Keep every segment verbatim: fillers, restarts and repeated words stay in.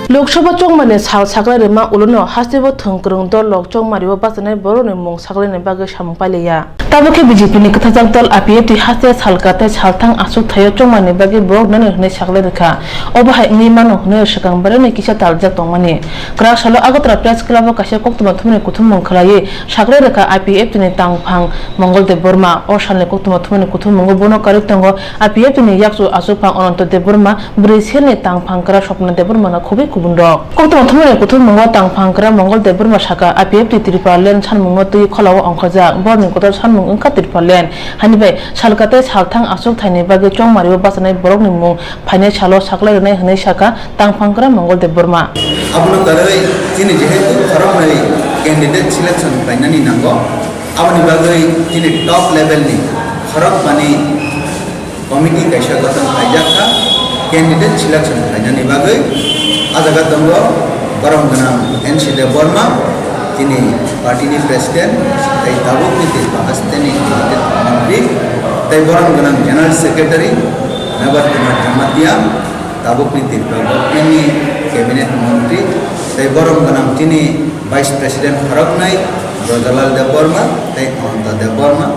Lok Sabha chongmani sal saklai rwma ulono hasteo thwng kwrwng dol lok chongmario bachanai borokni mung saklaini bagwi samung pailiya. Tabuk khe B J P ni kwthajak dol I P F T haste sal katai salthang aswk thaio chongmani bagwi borok nani hwnwi saklai rwkha. Obo hai wngwi mano hwnwi swkang berani kisa taljak tongmani. Kwrak salo Agartala Press Club o kaisa koktwma thumani kuthumung khwlaiwi saklai rwkha I P F T ni tangphang Mongol Debbarma. O salni koktwma thumani kuthumungo bono karwi tongo I P F T ni yakchu achukphang Ananto Debbarma, bwrwi selni tangphang kwrak Swapna Debbarma no khobwi kubun rok. Koktwma thumani kuthumungo tangphang kwrak Mongol Debbarma saka, I P F T Tripura Land sanmungno twi kholao ongkhorjak, borni kotor sanmung wngkha Tripura Land. Hani bai salka tei salthang achuk thaini bagwi chongmario bachanai borokni mung phainai salo saklai rwnai hwnwi saka tangphang kwrak Mongol Debbarma. Abono karwi chini jehetu khoroknwi candidate selection khlainani nango, aboni bagwi chini top level ni khorokmani committee kaisa gothon khlaijak kha, candidate selection khlainani bagwi. A jaga tongo borom gwnang N C Debbarma, chini party ni president, tei tabukni Tripura haste ni cabinet montri, tei borom gwnang general secretary Nabar Kumar Jamatia, tabukni Tripura government ni cabinet montri, tei borom gwnang chini vice president khoroknwi Brajalal Debbarma tei Ananta Debbarma.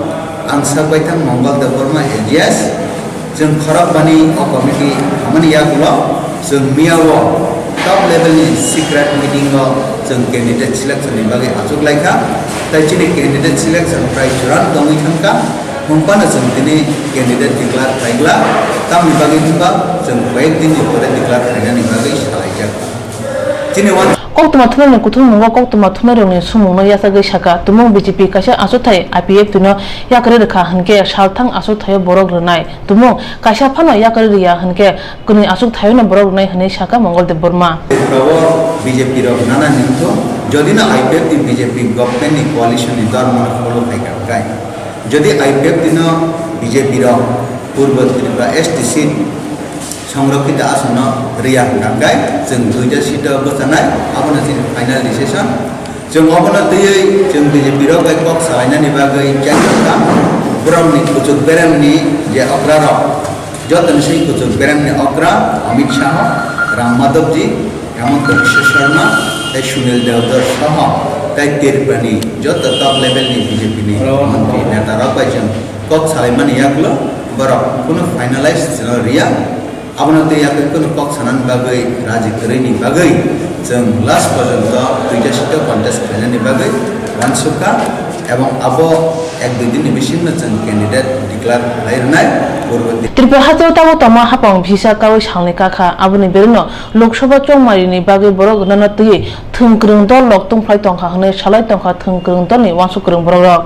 Ang sak baithang Mongol Debbarma A G S. Chwng khorokbani o committee hamani yagulo chwng miyao top level ni secret meeting o chwng candidate selection ni bagwi achuk laikha. Tai chini candidate selection prai churang tongwi thangkha. Hwnphano chwng tini candidate declare khlai glak, tamni bagwi hwnba chwng koyek din ni pore declare khlainani bagwi salaijak. Chini wan- Koktwma thumnani kuthummungo koktwma thumnairokni sumungno yachagwi saka, tumung B J P kaisa achukthai I P F T no yakarwi rwkha hwnkhe salthang achukthaio borok rwnai, tumung kaisa phano yakarwi rwya hwnkhe kwnwi achukthaiyono borok rwnai hwnwi saka Mongol Debbarma. Tripura o B J P rok nana ningtho, jodi no I P F T B J P government ni coalition ni dharma no follow khai kha kai. Jodi I P F T no B J P rok Purbo Tripura S T seat songrokkhito asono rwya hwnkha khe chwng duita seat o bwchanai, abono chini final decision. Chwng obono twiwi chwng B J P rok bai kok salainani bagwi chengkha. Borokni kuchuk beremni je okrarok, jotoni se kuchuk beremni okra Amit Shah, Ram Madhav ji, Hemanta Biswa Sarma tei Sunil Deodar soho tei Tripurani joto top level ni B J P ni montri neta rok bai chwng kok salaimani yagulo borok kunu finalize chwngno riya. Abono tei yakwi kunu kok sanani bagwi raji kwrwini bagwi chwng last porjonto duita seat o contest khlainani bagwi uansukha, ebong abo ek dui din ni bisingno chwng candidate declare khlai rwnai. Purbo Tripura hasteo tabuk tongma hapang bisa kaui salni kakha, aboni berino Lok Sabha chongmarini bagwi borok rwnano twiwi thwng kwrwng dol rok tungphlai tongkha hwnwi salai tongkha thwng kwrwng dolni uansuk kwrwng borok rok.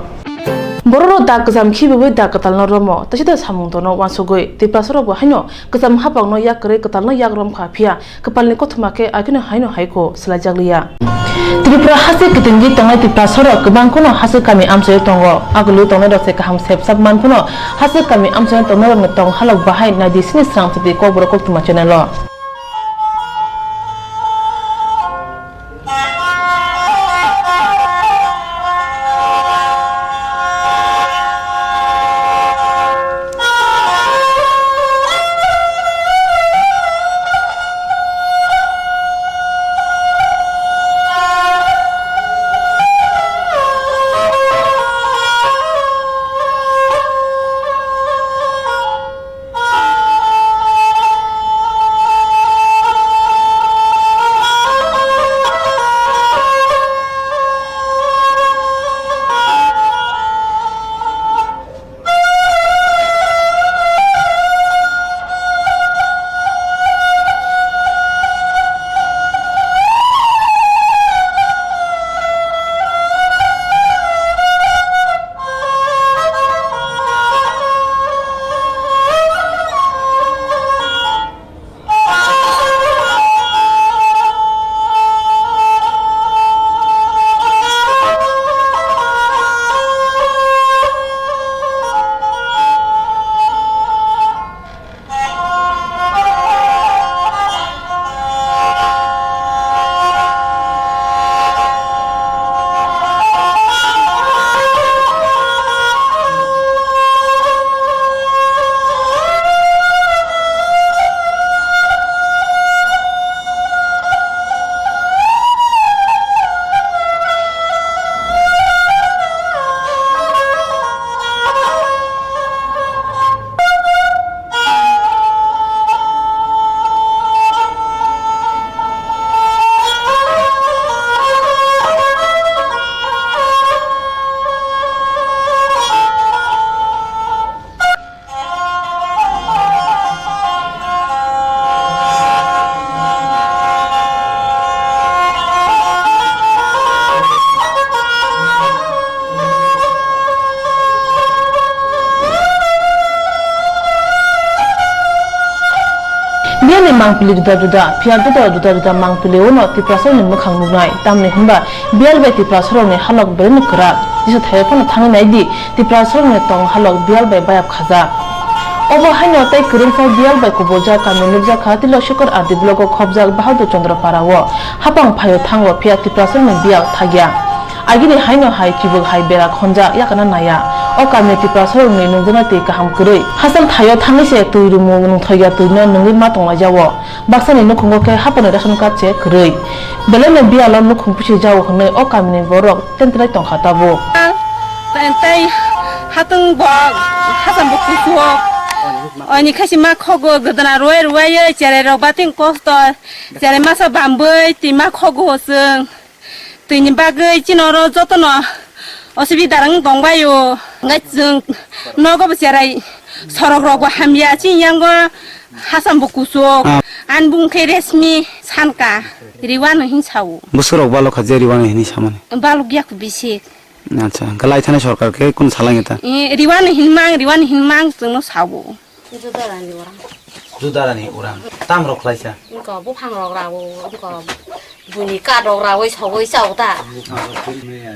Borok rok dak kwcham khibiwi dak kwtalno romo, teisa da samung dono uansugwi. Tiprasa rok bo haino kwcham hapangno yak kwrwi kwtalno yak romkha, phiya kwpalni kothoma khe akhino haino haikho swlaijakliya. Tripura haste kitingwi tongnai Tiprasa rok kwbang kheno haste kami amchaio tongo. Agulio tongnai rok se kaham sepsak man phano haste kami amchaio tongnai rokni tong halok bahai naidi sini srang sidi Kokborok koktwma channel o. Biyalni mangpili juda juda, phiya juda juda juda mangpili uno Tiprasarokni mwkhang nuknai, tamni hwnba biyal bai Tiprasarokni halok belai no kwrak. Jesa thaio phano thangwi nai di, Tiprasarokni tong halok biyal bai bayap khajak. Obo haino tei kwrwngsa biyal bai kubuljak kami nukjak kha Tilok Shikor R D block o khobjak Bahadur Chandra para o. Hapang phaio thango phiya Tiprasarokni biyal thakya. Agini haino hai chibuk hai bera khonjak yakana naya. O kami Tiprasarokni nungjaknai twi kaham kwrwi. Hachal thaio thangwi se twi rumu nungthokya twino nungwi ma tonglaijao. Baksani nukhungo khe haponi ration card se kwrwi. Belaino biyalo nukhung pisi jao hwnwi o kamini borok tentelai tongkha tabuk. Tei, tei hatwng bo hacham bo kusuo. Oni khaisi ma khogo gwdana ruwai ruwai cherai rok bating kosto. Cherai masa bambwi twi ma khogo chwng. Twini bagwi chini oro jotono osubida rang tongbaio. Hwnkhai chwng nogo bo cherai sorok rok bo hamya chini yango hacham bo kusuo. Ah. Ani bung khe Resmi Sanka, Riwano hin sao. Bwswk rok balok kha je Riwano hinwi samani. Balok yak bisik. Acha, hwnkhe lai thani sorkar khe kun salai ta? Eh, Riwano hin mang, Riwano hin mang chwngno sao. Judarani orang. Judarani orang. Tam rok khlaisa. Engko buphang rok rawo, engko buni kad rok rawi sogwi chao ta.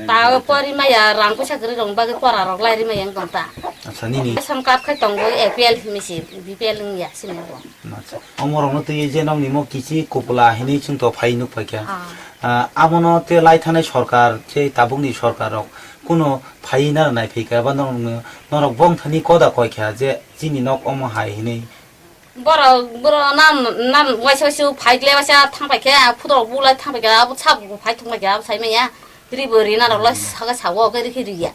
Ta pori maya rang puisa kwrwi rong bagwi pora rok lai ri maya wng tong ta. Acha, nini. Ration card khai tongo A P L himi si, B P L wng ya sini bo. Acha. Omorokno twi je nokni mo kichi kupula hinwi chwng to phai nuk phaikha. Ah. Ah, abono te lai thanai sorkar, je tabukni sorkar rok kuno phai naro nai phaikha ba norok, norok bong thani koda koikha je chini nok omo hai hinwi. Borok, borok nam, nam waisa waisa phai kle waisa thang paikha, phuto rok bulai thang paikha, abo sabo phai thang paikha, abo sai manya. Ri bo rina rok lai saka sao, khe ri khe riya.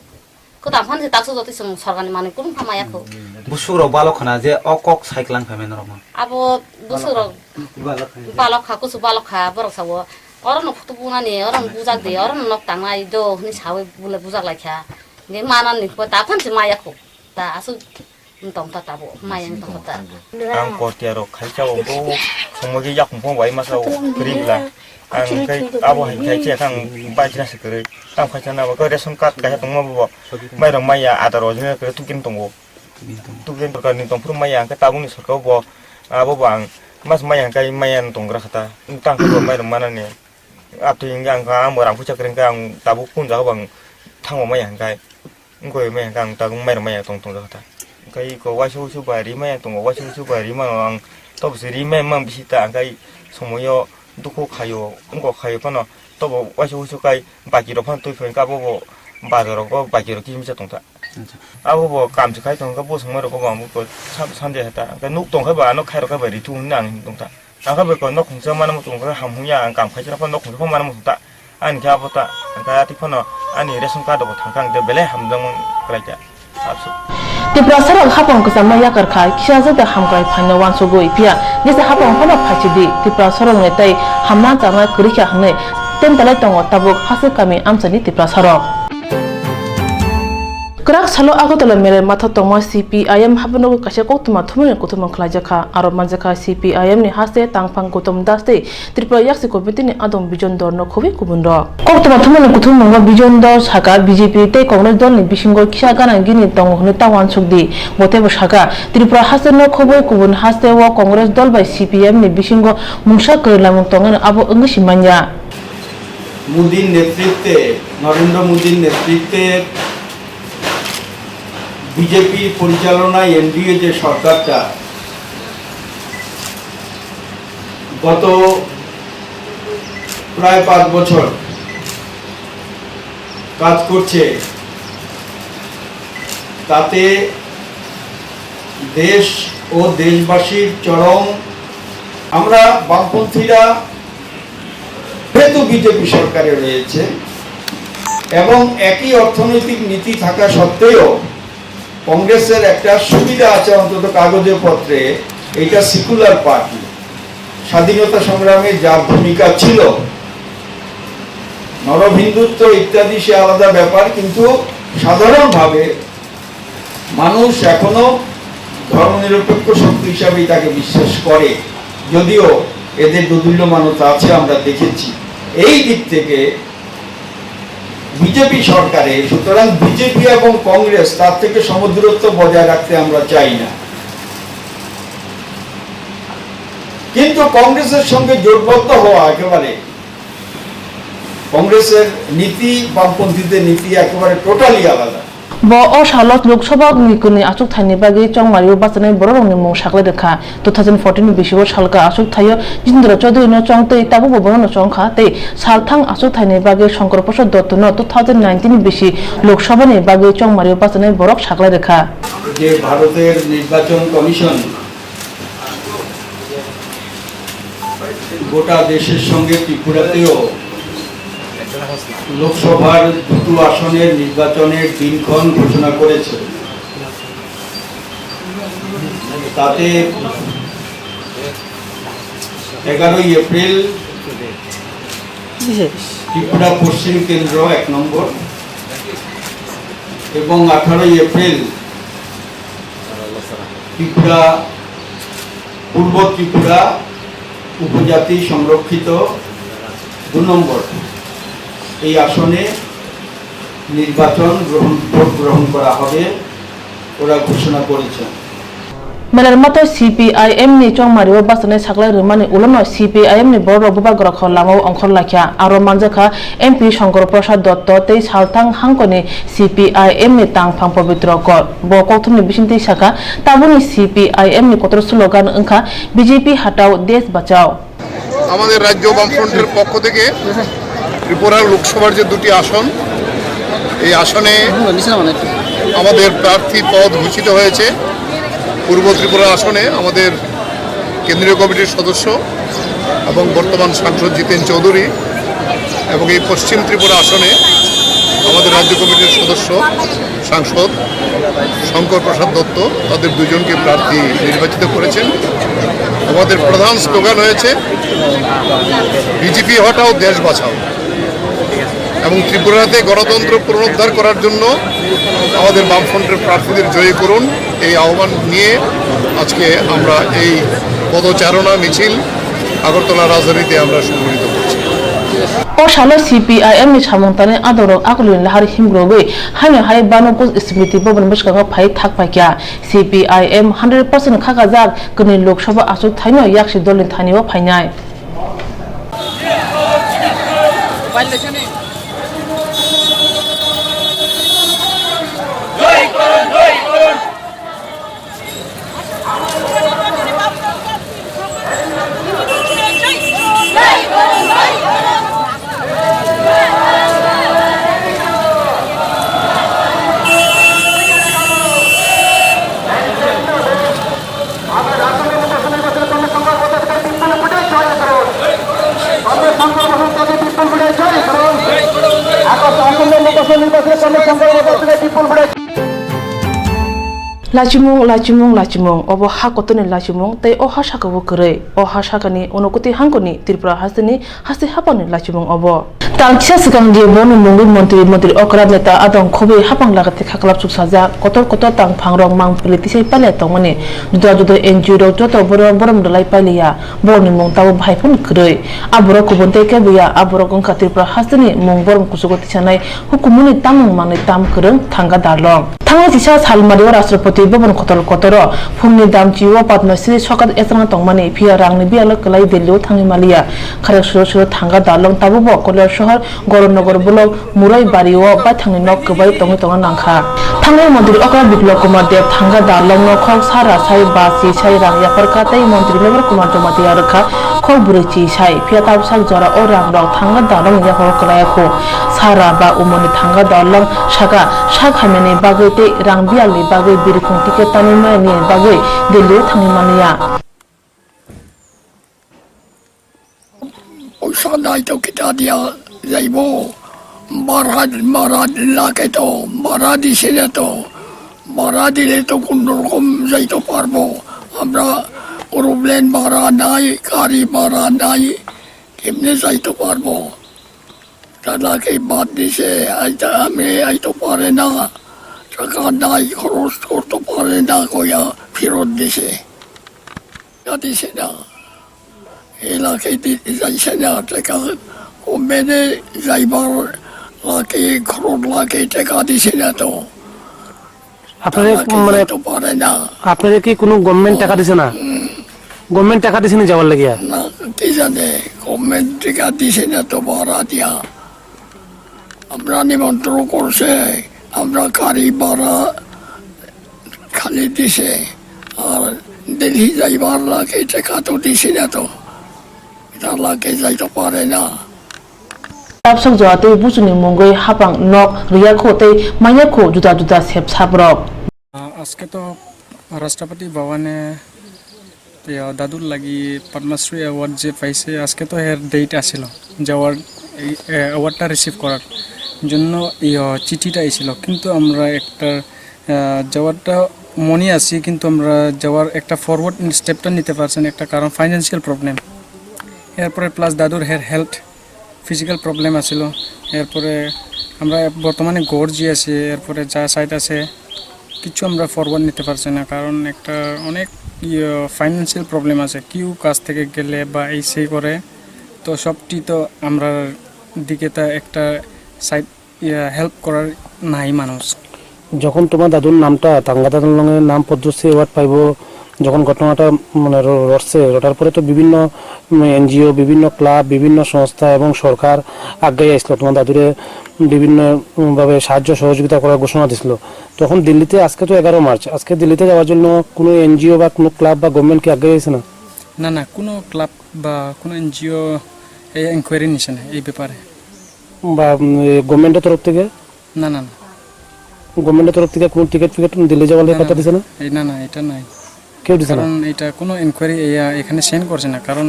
Kwtal phan se taksa jotoi chwng sorkar ni manwi kunu pha maya kho. Busuk rok balok khna je o kok sai klang phaimani norok no. Abo busuk rok balok kha, kusu balok kha, borok sao. Oro no phutu bunani, oro no bujak di, oro no nok tangnai do hwnwi sawi bule bujak lai kha. Ni manani kho ta phan se maya kho. Ta asuk tong ta tabo, maya tong ta. Ang kortia rok khai sao bo, somogi yakung phong bai masa o, kri bla. Ang kai abo hai khai che kang bai jina se kri. Tam khai sana bo ration card kai tong ma bo. Mai rok maya ada rok jina kri tukin tongo. Tukin sorkar ni tong phuru maya ang kai tabung ni sorkar bo. Abo bo ang mas maya ang kai maya tong gra khata. Tang khai bo mai rok mana ni. Atwi ang ang bo rang pucha kri ang tabuk kun jaga bang thango maya ang kai. Wngkoi maya hwnkhe ang tabuk mairum maya tong tongjak kha ta. Hwnkhe iko waisa wuisu bai rimaya tongo, waisa wuisu bai rimano ang tobo se rimaya mang bisi ta, hwnkhe somoyo dukhu khaio, wngkok khaio phano tobo waisa wuisu kai baki rok phano twi phai kha, abo bo bazar rogo baki rok kisa misa tong ta. Acha. Abo bo kam se khai tong kha, bo swngmai rok bo ang bo sam-, samjai kha ta. Hwnkhe nuk tong khe ba ano khairok khe ba ri thu hwnwi ang tong ta. Ang khe bai kok nok khungsa mana muchung khe ham hung ya, ang kam khaisa phano nok khungsa phano mana muchung ta. Ani khe abo ta, ang khe ati phano ani ration card bo thang kha, ang khe belai hamjakmani kwlai kha. Absu. Tiprasa rok hapang kwchangma yakar kha, kisa jata hamkrai phaino wansugwi phiya, jesa hapang phano phaisidi, Tiprasa rokni tei hamna chana kwrwi kha hwnwi tentalai tongo tabuk Hasik kami amchaini Tiprasa rok. Kwrak salo Agartala Mera matha tongma C P I M haphano kaisa koktwma thumani kuthumung khlaijakha. Aro manjakha C P I M ni haste tangphang Gautam Das tei Tripura Yaksi Committee ni adong Bijon Dorno khobwi kubun rok. Koktwma thumani kuthumungo Bijon Dor saka B J P tei Congress dolni bisingo kisa gana gini tongo hwnwi ta wansukdi. Bo teibo saka, Tripura haste no khobwi kubun haste o Congress dol bai C P I M ni bisingo mungsa kwrwi lamung tongmani abo wngwi si manya. মোদির নেতৃত্বে, নরেন্দ্র মোদির নেতৃত্বে বিজেপি পরিচালনায় এনডিএ যে সরকারটা গত প্রায় পাঁচ বছর কাজ করছে, তাতে দেশ ও দেশবাসীর চরম, আমরা বামপন্থীরা যেহেতু বিজেপি সরকারে রয়েছে এবং একই অর্থনৈতিক নীতি থাকা সত্ত্বেও কংগ্রেসের একটা সুবিধা আছে, অন্তত কাগজে পত্রে এটা সেকুলার পার্টি। স্বাধীনতা সংগ্রামে যার ভূমিকা ছিল, নরহিন্দুত্ব ইত্যাদি সে আলাদা ব্যাপার, কিন্তু সাধারণভাবে মানুষ এখনো ধর্মনিরপেক্ষ শক্তি হিসাবেই তাকে বিশ্বাস করে, যদিও এদের দোদুল্যমানতা আছে, আমরা দেখেছি। এই দিক থেকে বিজেপি সরকারে, সুতরাং বিজেপি এবং কংগ্রেস তার থেকে সমদূরত্ব বজায় রাখতে আমরা চাই না। কিন্তু কংগ্রেসের সঙ্গে জোটবদ্ধ হওয়া একেবারে, কংগ্রেসের নীতি, বামপন্থীদের নীতি একেবারে টোটালি আলাদা। Bo o salo Lok Sabha ni kwnwi achukthai ni bagwi chongmario bachanai borok rokni mung saklai rwkha. Two thousand fourteen ni bisio salka achukthai o Jitendra Chaudhary no chong tei tabukbo bono chong kha tei salthang achukthai ni bagwi Shankar Prasad Dotto no two thousand nineteen ni bisi Lok Sabha ni bagwi chongmario bachanai borok saklai rwkha. যে ভারতের নির্বাচন কমিশন গোটা দেশের সঙ্গে ত্রিপুরাতেও লোকসভার দুটো আসনের নির্বাচনের দিনক্ষণ ঘোষণা করেছে। তাতে এগারোই এপ্রিল ত্রিপুরা পশ্চিম কেন্দ্র এক নম্বর এবং আঠারোই এপ্রিল ত্রিপুরা, পূর্ব ত্রিপুরা উপজাতি সংরক্ষিত দু নম্বর এই আসনে নির্বাচন গ্রহণ, ভোট গ্রহণ করা হবে, ওরা ঘোষণা করেছেন। Melarmato C P I M ni chongmario bachanai saklai rwmani ulono C P I M ni borok bubagra kho lamao ongkhor laikha, aro manjakha M P Shankar Prasad Dotto tei salthang hangkoni C P I M ni tangphang Pabitro Kor. Bo kokthumni bisingtwi sakha, tabukni C P I M ni kotor slogan wngkha B J P hatao, desh bachao. আমাদের রাজ্য বামফ্রন্টের পক্ষ থেকে ত্রিপুরা লোকসভার যে দুটি আসন, এই আসনে আমাদের প্রার্থী পদ ঘোষিত হয়েছে। পূর্ব ত্রিপুরা আসনে আমাদের কেন্দ্রীয় কমিটির সদস্য এবং বর্তমান সাংসদ জিতেন চৌধুরী এবং এই পশ্চিম ত্রিপুরা আসনে আমাদের রাজ্য কমিটির সদস্য সাংসদ শঙ্কর প্রসাদ দত্ত, তাদের দুজনকে প্রার্থী নির্বাচিত করেছেন। আমাদের প্রধান স্লোগান হয়েছে, "বিজেপি হটাও, দেশ বাঁচাও", এবং ত্রিপুরাতে গণতন্ত্র পুনরুদ্ধার করার জন্য আমাদের বামফ্রন্টের প্রার্থীদের জয়ী করুন, এই আহ্বান নিয়ে আজকে আমরা এই পদচারণা মিছিল আগরতলা রাজধানীতে আমরা সংগঠিত করছি। O salo C P I M ni samung tanai adongrok akulni lahar himrogwi haino hai Banu Kuch Smriti Bhavan bwskango phai thak paikha. C P I M hundred percent khakajak kwnwi Lok Sabha achuk thaino yaksi dolni thanio phainai. Lachimung, lachimung, lachimung, obo ha kotorni lachimung tei o ha sakao kwrwi. O ha sakani Unakoti hangkoni Tripura hasteni haste haphangni lachimung obo. Tang kisa swkang je borokni mungwi montri, montri okra neta adong khobwi haphang lagati khaklap chuksajak, kotor kotor tang phangrok mang pili tisai pailai tongmani, juda juda N G O rok joto borok borom rwlai pailiya, borokni mung tabuk bahai phano kwrwi. A borok kubun tei kebo ya, a borok wngkha Tripura hasteni mung borom kuchugo tisanai hukumuni tamung manwi tam kwrwng Thanga Darlong. Thangnai kisa salmario Rashtrapati Bhavan kotor kotoro phungni damchio Padma Shri sokat echangna tongmani, phiya rangni biyalo kwlai Delhi-o thangwi maliya. Kharek suro suro Thanga Darlong tabukbo Koilasahar, Goranagar block Murai bario baithangni nok kwbai tongwi tongna nangkha. Thangnai montri okra Biplab Kumar Deb Thanga Darlongno khok sa rasai, ba chisai, rang yapharkha tei montri Mevar Kumar Jamatia rwkha khok bwrwi chisai. Phiya tabuksak jorao rangrok Thanga Darlongni yapharo kwlaiya khu. Sara ba umorni Thanga Darlong saka sak hamyani bagwi tei rang biyalni bagwi birikhung ticket tanwi mani bagwi Delhi-o thangwi manya. Poisa nai to kita dia jaibo, bara, bara lake to, bara disile to, bara dile to kono rokom jaito parbo. Amra aeroplane bara nai, gari bara nai, kemne jaito parbo? Tala ke bad dise, aita ami aito pare na. Taka nai, khoros korto pare na, koya phirot dise. Ya dise na. Ela ke di, jaise na, taka o mene jaibar lake, khorot lake, taka dise na to. আপনাদের মানে তো পারে না। আপনাদের কি কোনো গভর্নমেন্ট টাকা দিছে না? হুম। গভর্নমেন্ট টাকা দিছে নি যাওয়ার লাগিয়া? না, কি জানে, গভর্নমেন্ট টাকা দিছে না তো ভাড়া দিয়া। আমরা নিমন্ত্রণ করছে, আমরা গাড়ি ভাড়া খালি দিছে, আর দিল্লি যাইবার লাগে টাকা তো দিছে না তো, এটা লাগে যাইতে পারে না। Tabsok jora tei buchuni mungwi hapang nok riyakho tei manyakho juda juda sep saprok. আহ, আজকে তো রাষ্ট্রপতি ভবনে, ইয়া, দাদুর লাগি পদ্মশ্রী অ্যাওয়ার্ড যে পাইছে, আজকে তো এর ডেট আছিল যাওয়ার, এই, এ, অ্যাওয়ার্ডটা রিসিভ করার জন্য, ইয়া, চিঠিটা আইছিল, কিন্তু আমরা একটা, আহ, যাওয়ারটা মনে আছি, কিন্তু আমরা যাওয়ার একটা ফরওয়ার্ড স্টেপটা নিতে পারছি না, একটা কারণ ফাইন্যান্সিয়াল প্রবলেম। এরপরে প্লাস দাদুর হের হেলথ ফিজিক্যাল প্রবলেম আছিল। এরপরে আমরা বর্তমানে ঘর যে আছে, এরপরে যা সাইট আছে, কিছু আমরা ফরওয়ার্ড নিতে পারছি না, কারণ একটা অনেক, ইয়ে, ফাইন্যান্সিয়াল প্রবলেম আছে। কেউ কাছ থেকে গেলে বা এই সেই করে, তো সবটি তো আমরা দিকে তা একটা সাইড, ইয়ে, হেল্প করার নাই মানুষ। যখন তোমার দাদুর নামটা, তাঙ্গা দাদুর নামে নাম পদ্মশ্রী অ্যাওয়ার্ড পাইবো, যখন ঘটনাটা মানে র-, রটছে, রটার পরে তো বিভিন্ন, উম, এনজিও, বিভিন্ন ক্লাব, বিভিন্ন সংস্থা এবং সরকার আগে আসলো তোমার দাদুরে বিভিন্ন, উম, ভাবে সাহায্য সহযোগিতা করার ঘোষণা দিছিল। তখন দিল্লিতে, আজকে তো এগারো মার্চ, আজকে দিল্লিতে যাওয়ার জন্য কোনো এনজিও বা কোনো ক্লাব বা গভর্নমেন্ট কি আগে আসে না? না, না, কোনো ক্লাব বা কোনো এনজিও এই এনকোয়ারি নিছে না এই ব্যাপারে। বা, উম, এ, গভর্নমেন্টের তরফ থেকে? না, না, না। গভর্নমেন্টের তরফ থেকে কোনো টিকিট ফিকেট দিল্লি যাওয়ার না, না, কথা না। দিছে না? এই না, না, এটা নাই। কেউ দিছে না? কারণ এটা কোনো এনকোয়ারি এখানে সেন্ড করছে না, কারণ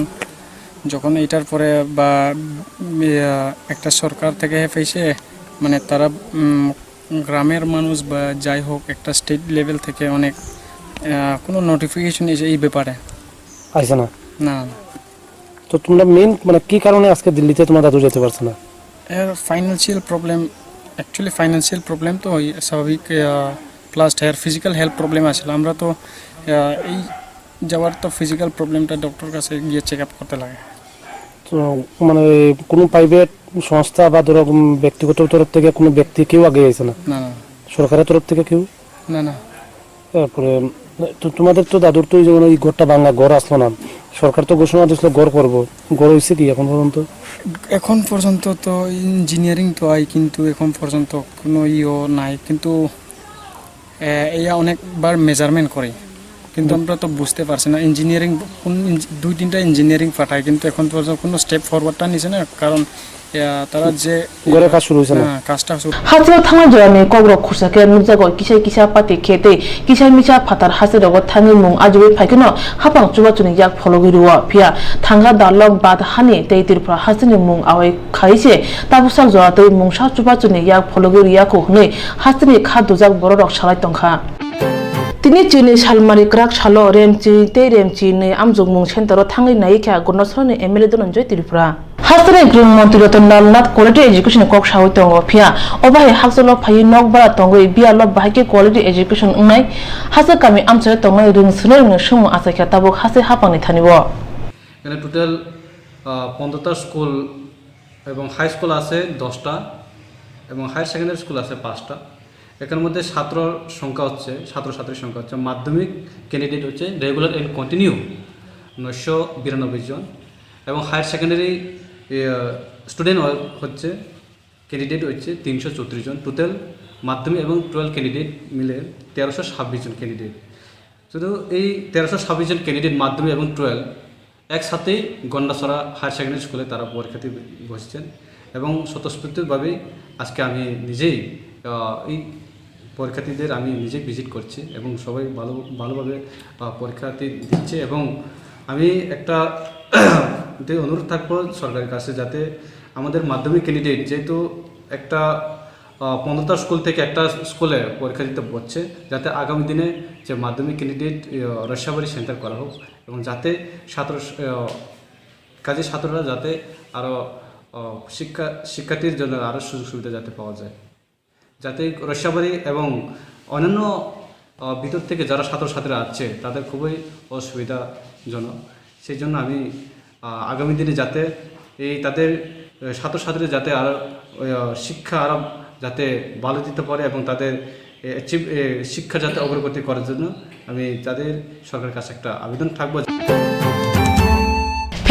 যখন এটার পরে বা, উম, ইয়া, একটা সরকার থেকে পাইছে, মানে তারা, উম, গ্রামের মানুষ বা যাই হোক, একটা স্টেট লেভেল থেকে অনেক, আহ, কোনো নোটিফিকেশন এসে এই ব্যাপারে। আইছে না? না, না। তো তোমরা মেইন মানে কি কারণে আজকে দিল্লিতে তোমার দাদু যেতে পারছে না? এর financial problem, actually financial problem তো ওই স্বাভাবিক, আহ, প্লাস এর ফিজিক্যাল হেলথ প্রবলেম আছিল। আমরা তো, আহ, এই যাওয়ার তো ফিজিক্যাল প্রবলেমটা ডক্টর কাছে গিয়ে চেক আপ করতে লাগে। তো মানে কোনো প্রাইভেট সংস্থা বা ধরো, উম, ব্যক্তিগত তরফ থেকে কোনো ব্যক্তি কেউ আগে গেছে না? না, না। সরকারের তরফ থেকে কেউ? না, না। তারপরে তো তোমাদের তো দাদুর তো এই যেমন ওই ঘরটা ভাঙা, ঘর আসলো না, সরকার তো ঘোষণা দিছিল ঘর করব, ঘর হইছে কি এখন পর্যন্ত? এখন পর্যন্ত তো ইঞ্জিনিয়ারিং তো আই, কিন্তু এখন পর্যন্ত কোনো ইয়ে নাই, কিন্তু, এ, এয়া অনেকবার মেজারমেন্ট করে, কিন্তু হুম। আমরা তো বুঝতে পারছি না ইঞ্জিনিয়ারিং কোন ইঞ্জি-, দুই তিনটা ইঞ্জিনিয়ারিং পাঠায়, কিন্তু এখন পর্যন্ত কোনো স্টেপ ফরওয়ার্ডটা নিছে না, কারণ ইয়া, তারা যে ঘরে কাজ শুরু হয়েছে না? হ্যাঁ, কাজটা শুরু। Hasteo thangna jorani kokrok khursa khe nukjago, kisa kisa pati khe tei kisa misa phatar hasterogo thangwi mung ajugwi phaikheno hapang chubachuni yak phologwi rwo. Phiya thangka dalok bad hani tei Tripura hasteni mung awai khai se tabuksak jora tei mungsa chubachuni yak phologwi rwya kho hwnwi hasteni kha dujak bororok salai tongkha. Tini chini salmari kwrak salo Remchi tei Remchi hwnwi amjokmung centero thangwi nai kha Gondasarani M L A Dhananjoy Tripura. Hasteni Grih Montri Ratan Lal Nath quality education ni kok sawi tongo, phiya obo hai hakchalo phaiwi nokbar tongwi biyalo bahai khe quality education wngnai. Haste kami amchaio tongnai ring swnwi rwngni swngmung achaikha tabuk haste haphangni thani-o. এখানে টোটাল, আহ, পনেরোটা স্কুল এবং high school আছে দশটা এবং higher secondary school আছে পাঁচটা। এখানের মধ্যে ছাত্র সংখ্যা হচ্ছে, ছাত্রছাত্রীর সংখ্যা হচ্ছে, মাধ্যমিক ক্যান্ডিডেট হচ্ছে রেগুলার এন্ড কন্টিনিউ নয়শো বিরানব্বই জন এবং হায়ার সেকেন্ডারি, এ, স্টুডেন্ট হ-, হচ্ছে, ক্যান্ডিডেট হচ্ছে তিনশো চৌত্রিশ জন। টোটাল মাধ্যমিক এবং টুয়েলভ ক্যান্ডিডেট মিলে তেরোশো ছাব্বিশ জন ক্যান্ডিডেট। শুধু এই তেরোশো ছাব্বিশ জন ক্যান্ডিডেট মাধ্যমিক এবং টুয়েলভ একসাথেই গন্ডাছড়া হায়ার সেকেন্ডারি স্কুলে তারা পরীক্ষার্থী বসেছেন এবং স্বতঃস্ফূর্তভাবেই আজকে আমি নিজেই, আহ, এই পরীক্ষার্থীদের আমি নিজে ভিজিট করছি এবং সবাই ভালো, ভালোভাবে, আহ, পরীক্ষার্থী দিচ্ছে। এবং আমি একটা এটাই অনুরোধ থাকবো সরকারের কাছে, যাতে আমাদের মাধ্যমিক ক্যান্ডিডেট যেহেতু একটা, আহ, পনেরোটা স্কুল থেকে একটা স্কুলে পরীক্ষা দিতে বসছে, যাতে আগামী দিনে যে মাধ্যমিক ক্যান্ডিডেট, আহ, রসাবাড়ি সেন্টার করা হোক এবং যাতে ছাত্র, আহ, কাজে ছাত্ররা যাতে আরও, আহ, শিক্ষা, শিক্ষার্থীর জন্য আরও সুযোগ সুবিধা যাতে পাওয়া যায়, যাতে রসাবাড়ি এবং অন্যান্য, আহ, ভিতর থেকে যারা ছাত্রছাত্রীরা আসছে তাদের খুবই অসুবিধাজনক। সেই জন্য আমি, আহ, আগামী দিনে যাতে এই তাদের, আহ, ছাত্রছাত্রীরা যাতে আরও, আহ, শিক্ষা আরও যাতে ভালো দিতে পারে এবং তাদের, এ, অ্যাচিভ-, এ, শিক্ষা যাতে অগ্রগতি করার জন্য আমি তাদের সরকারের কাছে একটা আবেদন থাকবো।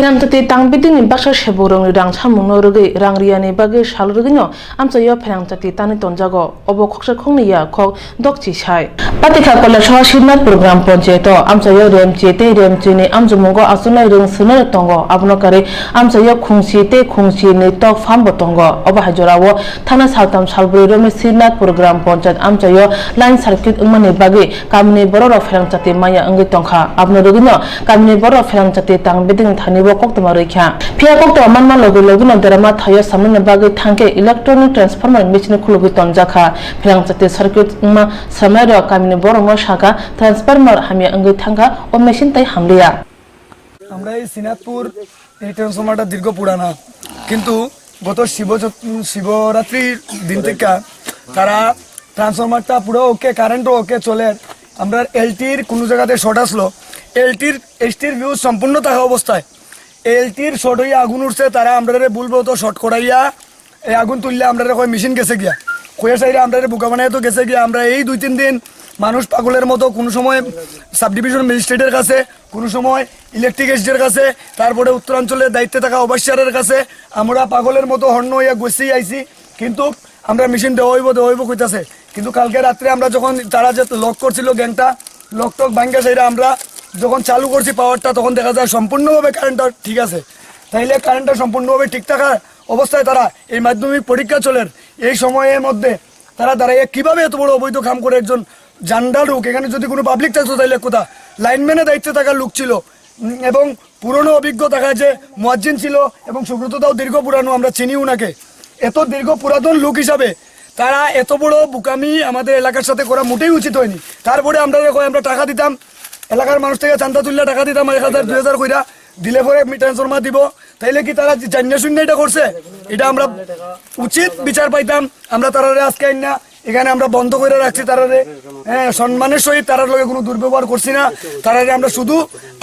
Pherangchati tang bidini baksa sebukrokni rang samungno rwgwi rang riyani bagwi sal rwgwino amchaio pherangchati tangwi tonjago. Obo khoksa khoknwi ya, khok dokchi sai. Patikha Koilasoha Srinathpur Gram Panchayato amchaio remchi tei remchini amchumungo achuknai rwng swrwngnairok tongo. Abono karwi amchaio khungchi tei khungchini tok farmbo tongo. Obo hai jorao thangna saltham salbrwi romwi Srinathpur Gram Panchayat amchaio line circuit wngmani bagwi kamini bororok pherangchati manya wngwi tongkha. Abono rwgwino kamini bororok pherangchati tang bidini thanibo koktwma rwikha. Phiya koktwma manma logi logino derama thaio samnani bagwi thangkhe electronic transformer machine khulugwi tonjakha. Pherangchati circuit wngma swrwngnairok kamini bororokno sakha, transformer hamya wngwi thangkha, o machine tai hamliya. আমরা এই সিনাতপুর, এই ট্রান্সফরমারটা দীর্ঘ পুরানা, কিন্তু গত শিব চত-, শিবরাত্রির দিন থেকে তারা ট্রান্সফরমারটা পুরো ওকে, কারেন্টও ওকে চলে। আমরা এলটির কোনো জায়গাতে শর্ট আসলো, এলটির, এসটির ফিউজ সম্পূর্ণ থাকা অবস্থায় এলটির শর্ট হইয়া আগুন উঠছে, তারা আমরারে ভুলবশত শর্ট করাইয়া এই আগুন তুললে আমরারে কয় মেশিন গেছে গিয়া, কইয়া সাইডে আমরারে বোকা বানাইয়া তো গেছে গিয়া। আমরা এই দুই তিন দিন মানুষ পাগলের মতো কোনো সময় সাব ডিভিশন ম্যাজিস্ট্রেটের কাছে, কোনো সময় ইলেকট্রিক এসডির কাছে, তারপরে উত্তরাঞ্চলের দায়িত্বে থাকা ওভারসিয়ারের কাছে আমরা পাগলের মতো হর্ন হইয়া গেছি আইছি, কিন্তু আমরা মেশিন দেওয়া হইব, দেওয়া হইব কইতাছে। কিন্তু কালকে রাত্রে আমরা যখন তারা যে লক করছিল গ্যাংটা, লক টক ভাঙ্গা সেটা আমরা যখন চালু করছি পাওয়ারটা, তখন দেখা যায় সম্পূর্ণভাবে কারেন্টটা ঠিক আছে। তাইলে কারেন্টটা সম্পূর্ণভাবে ঠিক থাকা অবস্থায় তারা এই মাধ্যমিক পরীক্ষা চলের এই সময়ের মধ্যে তারা দাঁড়াইয়া কিভাবে এত বড় অবৈধ কাম করে একজন জান্ডাল লোক? এখানে যদি কোনো পাবলিক থাকতো তাইলে কোথা, লাইনম্যানের দায়িত্বে থাকা লোক ছিল, উম, এবং পুরনো অভিজ্ঞ থাকা যে মুয়াজ্জিন ছিল এবং সুব্রতদাও দীর্ঘ পুরানো, আমরা চিনি ওনাকে। এত দীর্ঘ পুরাতন লোক হিসাবে তারা এত বড় বোকামি আমাদের এলাকার সাথে করা মোটেই উচিত হয়নি। তারপরে আমরা কই আমরা টাকা দিতাম, এলাকার মানুষ থেকে চান্দা তুললে টাকা দিতাম এক হাজার দুই হাজার কইরা, দিলে পরে আমি ট্রান্সফরমার দিব। তাইলে কি তারা জানিয়া শুনিয়া এটা করছে? এটা আমরা উচিত বিচার পাইতাম। আমরা তারারে আজকে আইন না, এখানে আমরা বন্ধ করে রাখছি তারারে। হ্যাঁ, সম্মানের সহিত তারার লগে কোনো দুর্ব্যবহার করছি না। তারারে আমরা শুধু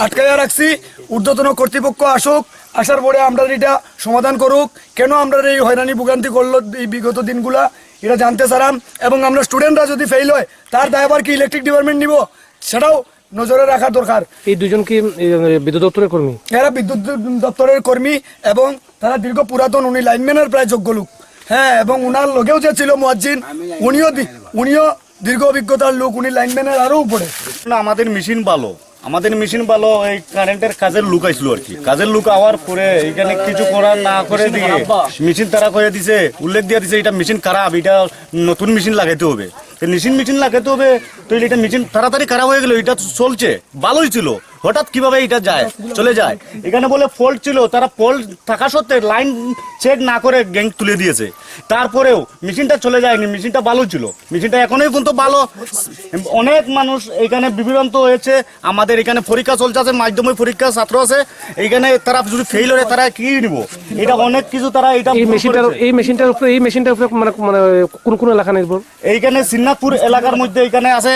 আটকাইয়া রাখছি। ঊর্ধ্বতন কর্তৃপক্ষ আসুক, আসার পরে আমরা এটা সমাধান করুক। কেন আমরা এই হয়রানি ভোগান্তি করলো এই বিগত দিনগুলা, এটা জানতে চারাম। এবং আমরা স্টুডেন্টরা যদি ফেল হয়, তার দায়ভার কি ইলেকট্রিক ডিপার্টমেন্ট নিব, সেটাও নজরে রাখা দরকার। এই দুজন কি, এ, বিদ্যুৎ দপ্তরের কর্মী? এরা বিদ্যুৎ দ-, দপ্তরের কর্মী এবং তারা দীর্ঘ পুরাতন, উনি লাইনম্যানের প্রায় যোগ্য লোক। হ্যাঁ, এবং উনার লগেও যে ছিল মুয়াজ্জিন, উনিও দি-, উনিও দীর্ঘ অভিজ্ঞতার লোক, উনি লাইনম্যানের আরো উপরে। না, আমাদের মেশিন ভালো, আমাদের মেশিন ভালো, এই কারেন্টের কাজের লোক আইছিল আর কি। কাজের লোক আওয়ার পরে এখানে কিছু করার না করে দিয়ে মেশিন তারা কয়ে দিছে, উল্লেখ দিয়ে দিছে, "এটা মেশিন খারাপ, এটা নতুন মেশিন লাগাইতে হবে।" তো মেশিন, মেশিন লাগাইতে হবে, তো এটা মেশিন তাড়াতাড়ি খারাপ হয়ে গেল, এটা চলছে, ভালোই ছিল, হঠাৎ কিভাবে এটা যায়, চলে যায়? এখানে বলে ফল্ট ছিল, তারা ফল্ট থাকা সত্ত্বে লাইন চেক না করে গ্যাং তুলে দিয়েছে। তারপরেও মেশিনটা চলে যায়নি, মেশিনটা ভালো ছিল, মেশিনটা এখনোই পর্যন্ত ভালো। অনেক মানুষ এখানে বিভ্রান্ত হয়েছে। আমাদের এখানে পরীক্ষা চলছে, আছে মাধ্যমিক পরীক্ষা, ছাত্র আছে, এখানে তারা যদি ফেল হয় তারা কি নিব? এটা অনেক কিছু তারা এটা এই ভুল মেশিনটার, করেছে। এই মেশিনটার উপরে, এই মেশিনটার উপরে মানে, মানে কোন কোন এলাকা নির্ভর? এইখানে সিন্নাতপুর এলাকার মধ্যে এখানে আছে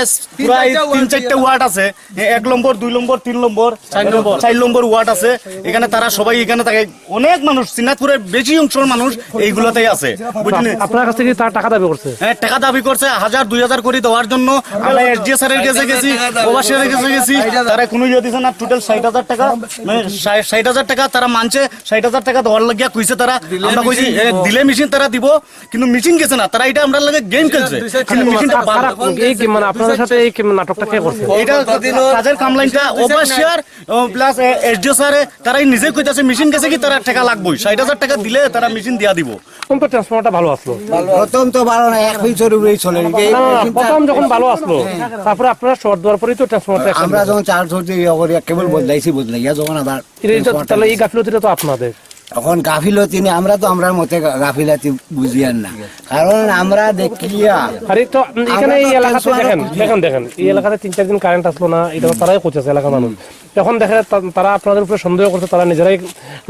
প্রায় তিন চারটা ওয়ার্ড আছে। এ, এক নম্বর, দুই নম্বর, তিন নম্বর, চার নম্বর। চার নম্বর ওয়ার্ড আছে। এখানে তারা সবাই এখানে থাকে। অনেক মানুষ, সিন্নাতপুরের বেশি অংশের মানুষ এইগুলাতেই আছে, বুঝলেন? আপনার কাছ থেকে তারা টাকা দাবি করছে? হ্যাঁ, টাকা দাবি করছে, হাজার দুই হাজার করে দেওয়ার জন্য। আমরা এসডিও স্যারের কাছে গেছি, ওভারসিয়ারের কাছে গেছি, তারা কোনো ইয়ে দিছে না। টোটাল ষাট হাজার টাকা, মানে ষাট, ষাট হাজার টাকা তারা মানছে, ষাট হাজার টাকা দেওয়ার লাগিয়া কইছে তারা। আমরা কইছি, এ, দিলে মেশিন তারা দিব, কিন্তু মেশিন গেছে না, তারা এটা আমরা লাগে গেম খেলছে। কিন্তু মেশিনটা ভালো। তারা কোন, এই গেম, মানে আপনাদের সাথে এই গেম নাটকটা কে করছে? এটা কাজের কামলাইনটা ওভারসিয়ার, ও, প্লাস, এ, এসডিও স্যারে তারাই নিজেই কইতাছে মেশিন গেছে কি, তারা টাকা লাগবোই, ষাট হাজার টাকা দিলে তারা মেশিন দিয়া দিব। প্রথম তো ট্রান্সফরমারটা ভালো আসলো। প্রথম তো ভালো না, এক ফিট জরুরি চলে। এই না, না, না, মেশিনটা প্রথম যখন ভালো আসলো, হ্যাঁ। তারপরে আপনারা শর্ট দেওয়ার পরেই তো ট্রান্সফরমারটা একসাথে আমরা হলো। যখন চার্জ হতে ইয়ে করি, কেবল বদলাইছি, বদলাইয়া যখন আবার এটা তো, তাহলে এই গাফিলতিটা তো আপনাদের। এখন গাফিলতি নেই, আমরা তো আমরার মতে গা-, গাফিলতি বুঝি আর না। কারণ আমরা দেখিয়া আরে তো, উম, এখানে আমরা এই তো এলাকাতে টেনশন দেখেন, করছি। দেখেন, দেখেন, এই এলাকাতে তিন চার দিন কারেন্ট আসলো না, এটা তো তারাই করছে এলাকার মানুষ। এখন দেখে তা-, তারা আপনাদের উপরে সন্দেহ করছে, তারা নিজেরাই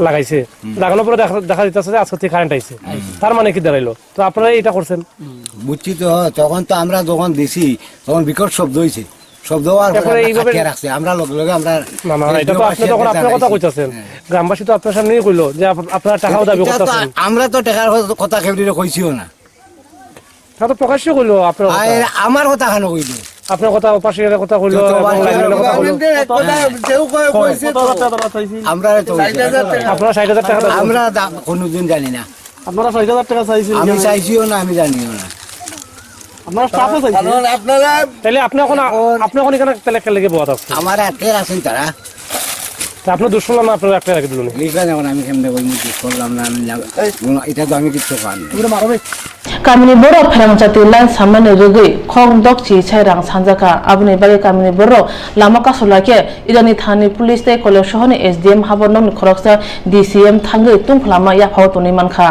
লাগাইছে। লাগানোর পরে দেখা, দেখা যাইতেছে যে আজকে থেকে কারেন্ট আইছে। তার মানে কি দাঁড়াইলো? তো আপনারা এটা করছেন। বুঝছি তো, তখন তো আমরা যখন দিছি, তখন বিকট শব্দ হইছে। শব্দ হওয়ার পরে তারপরে আমরা এইভাবে আটকে রাখছি। আমরা লগে লগে আমরা না, না, না, এটা তো আপনি তখন আপনার কথা কইতাছেন। হ্যাঁ। গ্রামবাসী তো আপনার সামনেই কইলো যে আপ-, আপনারা টাকাও দাবি এটা তো করতেছেন। আমরা তো টাকার কথা, কথা কেউরে কইছিও না। তা তো প্রকাশ্যে কইলো আপনার কথা। আর আমার কথা কেন কইলো? আপনার কথা, পাশের কথা কইলো, যত এবং পাশে লাইনের কথা কইলো। এক কথা, যেও কয় কইছে তো। কত হাজার টাকা তারা চাইছিল? আমরা তো চার হাজার টাকা। আপনারা ষাট হাজার টাকা দেন। আমরা দাম কোনোদিন জানি না। আপনারা ষাট হাজার টাকা চাইছিলেন আমি কেন? চাইছিও না, আমি জানিও না। আপনারা স্টাফে চাইছেন? কারণ আপনারা তাহলে আপনি এখন, এখন আপনি এখন এখানে তাহলে একটা লেগে বওয়া আছে। আমার আটকে আছেন তারা। তা আপনার দুশো না, আপনারা একটা রেখে দিলেন। এইখানে এখন আমি কেমনে বলবো, ঠিক করলাম না, আমি না-, এই। কোনো, এটা তো আমি কিচ্ছু পাইনি। Kamini borok pherang jati line samnani rwgwi khok dokchi sai rang sanjakha. Aboni bagwi kamini borok lama kasulaikhe Irani thani police tei Koilok sohorni S D M habornokni khoroksa D C M thangwi tungphla ma yaphao tonwi mankha.